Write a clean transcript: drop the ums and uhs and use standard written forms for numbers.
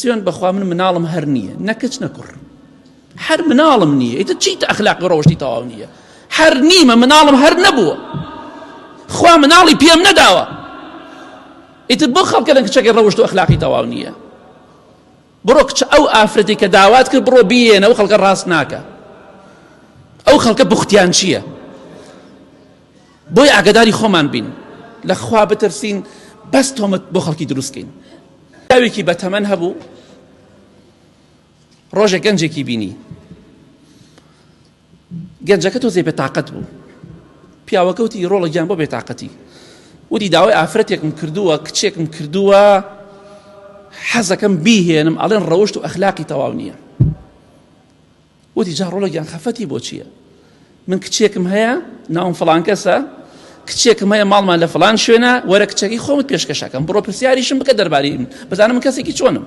سوێن بەخوا من مناڵم هەر نییە نە کچ نە کوڕ هەر مناڵم نییە ئیتر چیتە ئەخلاقی ڕەوشتی تەواو نییە هەر نیمە مناڵم هەر نەبووە خوا مناڵی پێم نەداوە ئیتر بۆ خەڵکە لە کچەکەی ڕەوشت و ئەخلاقی تەواو نییە بڕۆ کچ ئەو ئافرەتی کە داوات کرد بڕۆ بیێنە ئەو خەڵکە ڕاست ناکە ئەو خەڵکە بوختیان چییە بۆی ئاگداری خۆمان بین لە خوا بترسین بەس تۆمەت بۆ خەڵکی دروستکەین پیاوێکی بەتەمەن هەبوو ڕۆژێک گەنجێکی بینی گەنجەکە تۆزێ بێتاقەت بوو پیاوەکە وتی ڕۆڵە گیان بۆ بێتاقەتی وتی داوای ئافرەتێکم کردووە کچێکم کردووە حەزەکەم بیهێنم ئەڵێن ڕەوشت و ئەخلاقی تەواو نییە وتی جا ڕۆڵە گیان خەفەتی بۆ چییە من کچێکم هەیە ناوم فڵان کەسە کچێکم هەیە ماڵمان لە فڵان شوێنە وەرە کچەکەی خۆمت پێشکەشەکەم بڕۆ پرسیاریشم بکە دەربارەی من بزانم من کەسێکی چۆنم.